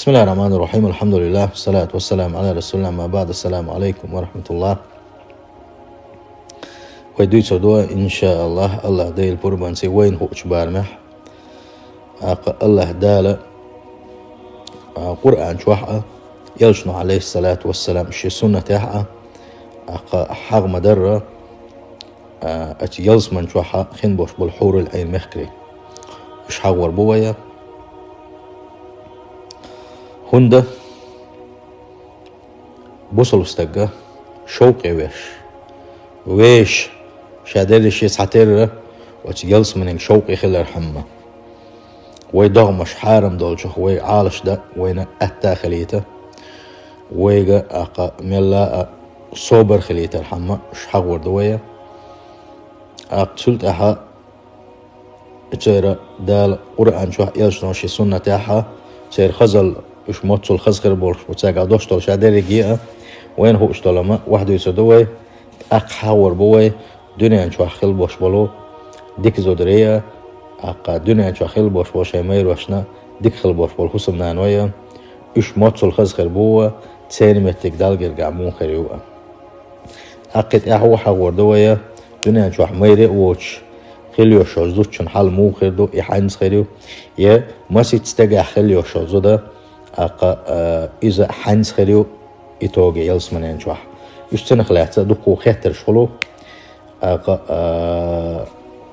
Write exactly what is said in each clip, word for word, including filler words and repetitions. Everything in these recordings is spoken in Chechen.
بسم الله الرحمن الرحيم. الحمد لله، والصلاة والسلام على رسول الله، أما بعد. السلام عليكم ورحمة الله. Вай дуьйцур ду, иншааллахӀ, АллахӀ Дала пурбанца вайна хуучу барамехь. ТӀаккха АллахӀ Дала, а, Къуръан чохь а, Элчано, Ӏалайхиссалату вассалам, шен суннатехь а, тӀаккха хьагӀ ма-дарра, а, оцу ялсамани чохь а хин болуш болу хьурул Ӏайн мехкарий. Уьш хьагӀор бу вай. ХӀунда бусалба стаг шовкъе веш, веш, ша дерриш цхьатерра оцу ялсаманин шовкъе хилархьама. Вай догӀмаш хьарам долчух вай Ӏалаш дан вайна атта а хилийта, вайга тӀаккха мелла а собар хилийтархьама, уьш хьагӀор ду вай. ТӀаккха цул тӀаьхьа церан Дала Къуръан чохь а, Элчано шен суннатехь а, церан хазалла уьш моццул хаза хир болуш бу, цаьргахь долуш долу ша дерриге а, вайна хууш долу ма вай дуьйцур ду вай, тӀаккха хьагӀор бу вай дуьнен чохь хила болуш болу дика зударий а, тӀаккха дуьнен чохь хила болуш болу шайн майрошна дика хила болуш болу хӀусамнаной а, уьш моццул хаза хир бу а, церан меттиг Далла гергахь муха хир ю а. ТӀаккха тӀаьхьа хьагӀор ду вай, дуьнен чохь майра а воцуш хила йолуш йолу зудчун хьал муха хир ду, и хьаьнца хир ю, я масийтта стагехь хила йолуш йолу зуда, тӀаккха, а, иза хьаьнца хир ю итоге ялсаманин чохь. Уьш цунах лаьцна дуккха хеттарш хуьлу, тӀаккха, а,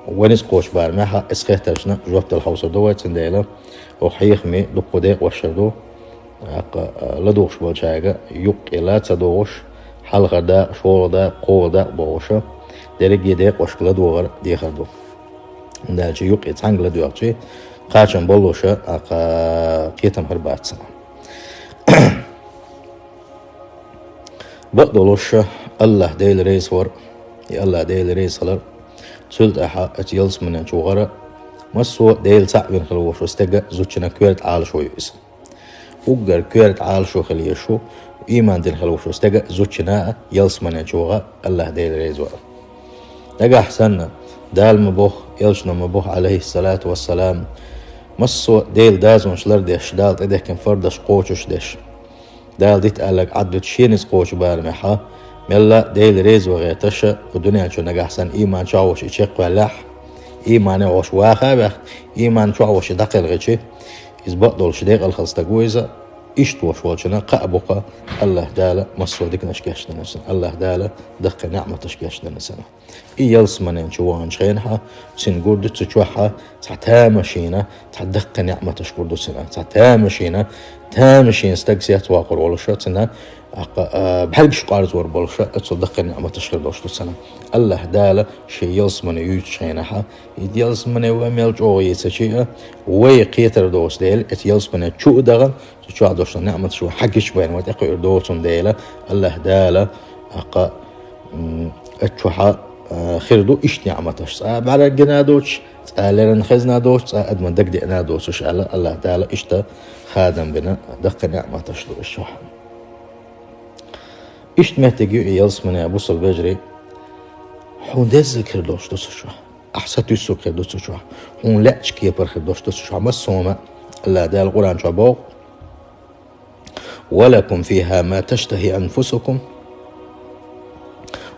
вай ницкъ кхочу барамехь а, оцу хеттаршна жоп дала хьовсур ду вай, цундела оха хьехаме дуккха декъашхир ду. ТӀаккха, а, ладугӀуш болчаьрга юккъе ла ца догӀуш, хьалхара дакъа, шолгӀа дакъа, кхоалгӀа дакъа бохуш, дерриге декъашка ладогӀар дехар ду. ХӀунда аьлча юккъе цхьаьнга ладоьгӀча, кхачам боллуша, тӀаккха кхетам хир бац. Бакъдолуш, АллахӀ Дела реза вар, и АллахӀ Дела реза хилар, цул тӀаьхьа оцу ялсаманин чу вахара, массо а Дела цхьаъ вина хила волуш волу стеган, зудчунан коьрта Ӏалашо ю иза. Уггар коьрта Ӏалашо хила езаш ву, ийман дина хила волуш волу стеган, зудчунан а, ялсаманин чу ваха АллахӀ Дела реза вар. Нагахь санна, Дала ма боху, Элчано ма боху, Ӏалайхиссалату вассалам, массо а Делан дозанаш лардеш, Дала тӀедехкина фардаш кхочуш деш, Дала дита аьлларг Ӏаддуьтуш, шен ницкъ кхочу барамехь а, мелла а Дела реза ван гӀерташ, кху дуьнен чу нагахь санна ийман чохь волуш и чекхваьллехь, иймане волуш ваха а ваьхна, ийман чохь волуш и дӀакхелхичи, иза бакъдолуш декъала хилла стаг ву иза, иштта волуш волчунна кхаъ бу-кх АллахӀ Дала массо а диканаш гечдина санна, АллахӀ Дала даккхий неӀматаш гечдина санна. И ялсаманин чу ваханчу хенахь, цуьнан гур ду цу чохь цхьа тамашийна, цхьа даккхий неӀматаш гур ду цуьнан, цхьа тамашийна, тамашийна стаг сецвоккхур волуша цуьнан, тӀаккха, а, бӀаьргаш къорзор болуша, оцу даккхий неӀматаш хир долуш ду цуьнан. АллахӀ Дала шен ялсамани юьйцучу хенахь, и ялсамани вай мел чӀогӀа йийцича а, вай кхетар доцу дела, оцу ялсамани чу а дахана, цу чохь долуш долу неӀматаш вай хьагича байна, вай тӀекхуьур доцун дела, АллахӀ Дала, тӀаккха, м, оцу чохь, а, хир ду иштта неӀматаш. Цкъа бӀаьргана доцуш, цкъа леррина хезна доцуш, цкъа адаман дагадеана доцуш аьлла, АллахӀ Дала иштта хадам бина даккхий неӀматаш ду оцу чохь. Иштта меттиг ю и ялсамани, бусалба вежарий, хьуна деззарг хир долуш ду цу чохь. Ахь сатуьйсург хир ду цу чохь. Хьуна лаьа кепара хир долуш ду цу чохь. Массо а хӀума, АллахӀ Дала Къуръан чохь боху: «ولكم فيها ما تشتهي أنفسكم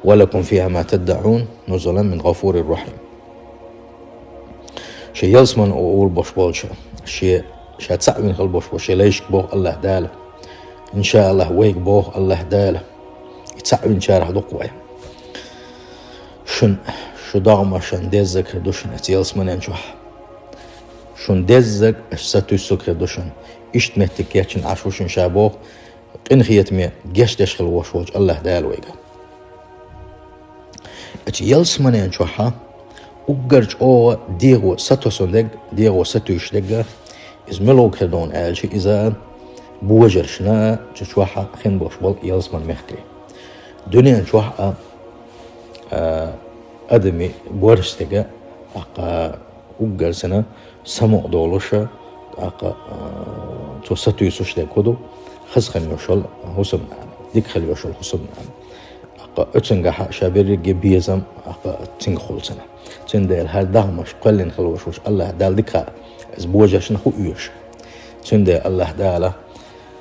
ولكم فيها ما تدعون نزلا من غفور رحيم». Шен ялсамани олуш болчу, шен, ша цхьаъ вина хила болуш болчу шен лайшка боху АллахӀ Дала. ИншааллахӀ, вайга боху АллахӀ Дала. И цхьаъ винчарах ду-кх вай. Шун, шун догӀмашна деззарг хир ду шуна оцу ялсаманин чохь. Шун деззарг, аш сатуьйсург хир ду шуна. Иштта меттиг кечйина Ӏаш ву шуна ша боху, къинхетаме гечдеш хила волуш волчу АллахӀ Дала вайга. Оцу ялсаманин чохь уггар чӀогӀа дегӀо сатосун дерг, дегӀо сатуьйсуш дерг, иза мила ву хир ду аьлча, иза божаршна цу чохь хин болуш болу ялсамани мехкарий. Дуьнен чохь а, а, адамийн борша стеган, тӀаккха уггар санна самукъа долуша, тӀаккха, а, цо сатуьйсуш дерг хӀун ду, хаза хила йиш йолу хӀусамнана, дика хила йиш йолу хӀусамнана. ТӀаккха оцуьнгахь ша берриге безам, тӀаккха цуьнгахула цунна. Цундела хӀара догӀмаш кхоьллина хила волуш волчу АллахӀ Дала дика хаьа, иза божаршна хӀун оьшу. Цундела АллахӀ Дала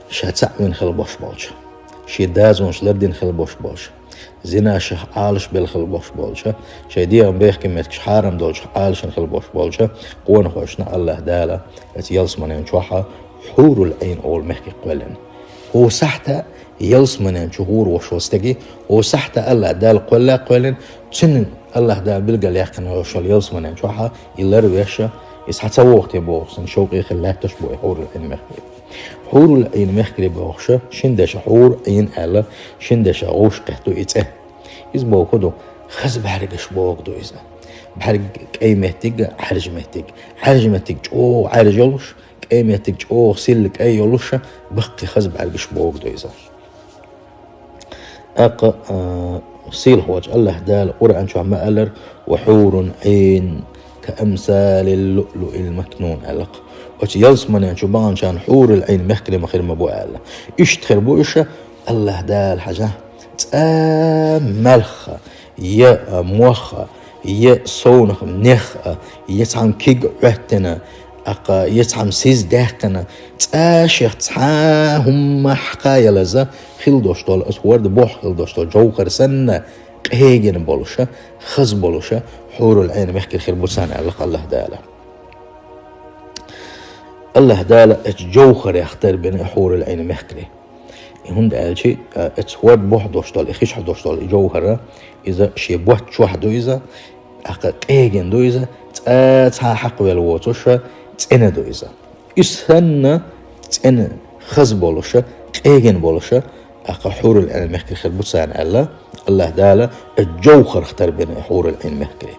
Ша цаӀ вина хила бош болча, шен дозанаш лардина хила бош болча, зинашах Ӏалашбелла хила бош болча, шайн дегӀан бехке меттигаш хьарам долча Ӏалашна хила бош болча къонахошна АллахӀ Дала оцу ялсаманен чохь хьурул Ӏийн олу мехках кхоьллина. ХӀокху сахьта ялсаманен чу гӀур волуш волу стаге, хӀокху сахьта АллахӀ Дала кхоьллина а кхоьллина, цуьнан АллахӀ Дала билгалъяьккхина йолуш йолу ялсаманен чохь и ларвеш, иза схьа ца вогӀу те бохуш санна, шовкъе хила лаьтташ бу и хьурул Ӏийн мехкарий. Хьурул Ӏийн мехкарий бохуш, шина дешан хьур, Ӏийн аьлла, шина дешан гӀуш кхетта ду и цӀе. Иза бохург ду, хаза бӀаьргаш бохург ду иза. БӀаьрг кӀайн меттиг, Ӏаьржа меттиг. Ӏаьржа меттиг чӀогӀа Ӏаьржа йолуш, кӀайн меттиг чӀогӀа силла кӀай йолуш, баккхий хаза бӀаьргаш бохург ду иза. ТӀаккха, а, сийлахьчу АллахӀ Дала Къуръан чохь ма-аллара: «Ва хьурун Ӏийн ка амсалил луълуил макнун», аьлла-кх. Оцу ялсаманен чу баханчарна хьурул Ӏийн мехкарий ма хир ма бу аьлла. Иштта хир бу уьш, АллахӀ Дала хьажа, цкъа малх а, я, а, мох а, я совнах нех а, я цхьана киг Ӏоьттина, тӀаккха я цхьана сиз даьккхина, цкъа шех цхьа хӀумма хьакха ялаза хила долуш долу, аса хӀорда бохь хила долуш долу жовхар санна, къегина болуша, хаза болуша, хьурул Ӏийн мехкарий хир бу царна аьлла-кх АллахӀ Дала. АллахӀ Дала оцу жовхарех тарбина и хьурул Ӏийн мехкарий. И хӀунда аьлча, а, оцу хӀорда бохь долуш долу, и хиш хьа долуш долу и жовхар, иза шен ботт чохь ду иза, тӀаккха къегина ду иза, цкъа цхьа хьакхавелла воцуша, цӀена ду иза. И санна цӀена, хаза болуша, къегина болуша, тӀаккха хьурул Ӏийн мехкарий хир бу царна аьлла, АллахӀ Дала оцу жовхарх тарбина и хьурул Ӏийн мехкарий.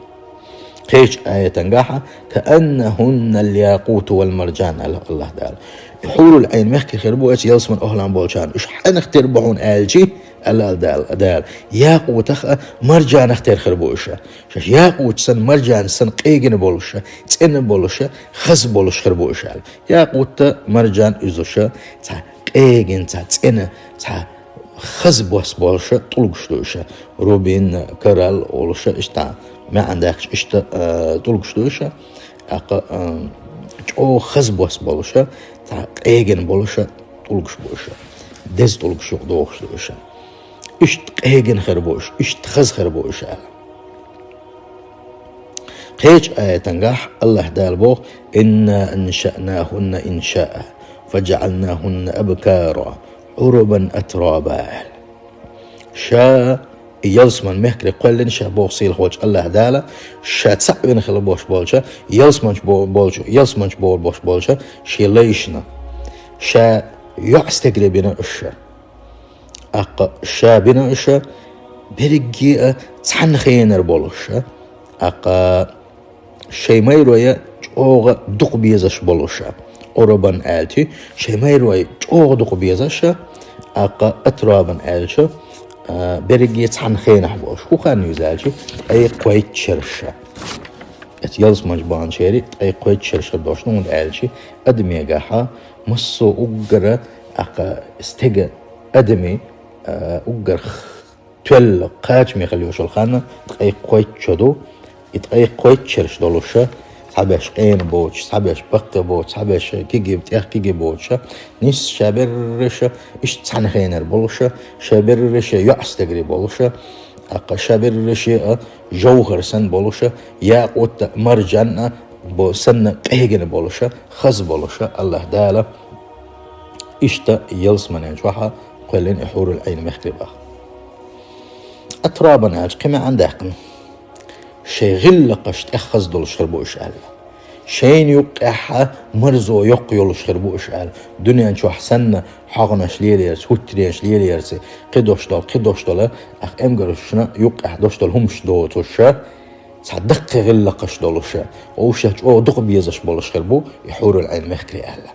Кхечу аятангахь: «Кааннахуннал якъуту вал маржан», аьлла АллахӀ Дала. И хьурул Ӏийн мехкарий хир бу оцу ялсаманин охьалан болчарна, уьш хьанах тера бу хьуна аьлча, аьлла Дала, Дала, якъутах а, маржанах тера хир бу уьш. Шаьш якъут санна, маржан санна къегина болуша, цӀена болуша, хаза болуш хир бу уьш аьлла. Якъут а, маржан уьзуша, цхьа къегина, цхьа цӀена, цхьа хаза бос болуша тӀулгаш ду уьш. Рубин, коралл олуша, иштта маьӀна даьккхича, иштта, а, тӀулгаш ду уьш. ТӀаккха, а, чӀогӀа хаза бос болуша, цхьа къегина болуша тӀулгаш бу уьш. Деза тӀулгаш юкъа дохуш ду уьш. Иштта къегина хир бу уьш, иштта хаза хир бу уьш аьлла. Кхечу аятангахь АллахӀ Дала боху: «Инна аншаънахунна иншаъа, фаджаъалнахунна абкара, Ӏурубан атраба», аьлла. Ша и ялсаман мехкарий кхоьллина ша боху сийлахьчу АллахӀ Дала, ша цхьаъ вина хила бош болча, ялсаманчу бо-, болчу, ялсаманчу бохур бош болча шен лайшна. Ша йоӀ стегарий бина уьш ша. ТӀаккха ша бина уьш, берриге а цхьана хенара болуш ша. ТӀаккха шайн майрой чӀогӀа дукха безаш болуш ша. Ӏурубан аьлча, шайн майрой чӀогӀа дукха безаш ша. ТӀаккха атраба аьлча, а, берриге цхьана хенахь болуш. ХӀун хан ю иза аьлча, ткъе кхойтта шераш ша. Оцу ялсаманчу баханчеран ткъе кхойтта шераш хир долуш ду, хӀунда аьлча адамегахь массо а уггара, тӀаккха стеган адамийн, а, уггар тоьлла кхачаме хила йиш йолу хан ткъе кхойтта шо ду. И ткъе кхойтта шераш долуш ша, цхьаберш къена боцуш, цхьаберш баккхий боцуш, цхьаберш кегий, тӀех кегий боцуш ша, нийсса ша берриш а иштта цхьана хенара болуш ша, ша берриш а йоӀ стегарий болуш ша, тӀаккха ша берриш а жовхар санна болуш ша, якъут а, маржан а бо-, санна къегина болуш ша, хаза болуш ша, АллахӀ Дала иштта ялсаманен чохь кхоьллина и хьурул Ӏийн мехкарий боху. Атраба аьлча кхин маьӀна даьккхина. Шайн гӀиллакхаш тӀех хаза долуш хир бу уьш аьлла. Шайна юккъехь марзо йоккха йолуш хир бу уьш аьлла. Дуьнен чохь санна хьагӀнаш лелаярца, хӀуттаренаш лелаярца, кхидолуш долу, кхидолуш долу, тӀаккха эмгаршна юккъехь долуш долу хӀумаш доцуш ша, цхьа даккхий гӀиллакхаш долуш ша, уьш чӀогӀа дукха безаш болуш хир бу и хьурул Ӏийн мехкарий аьлла.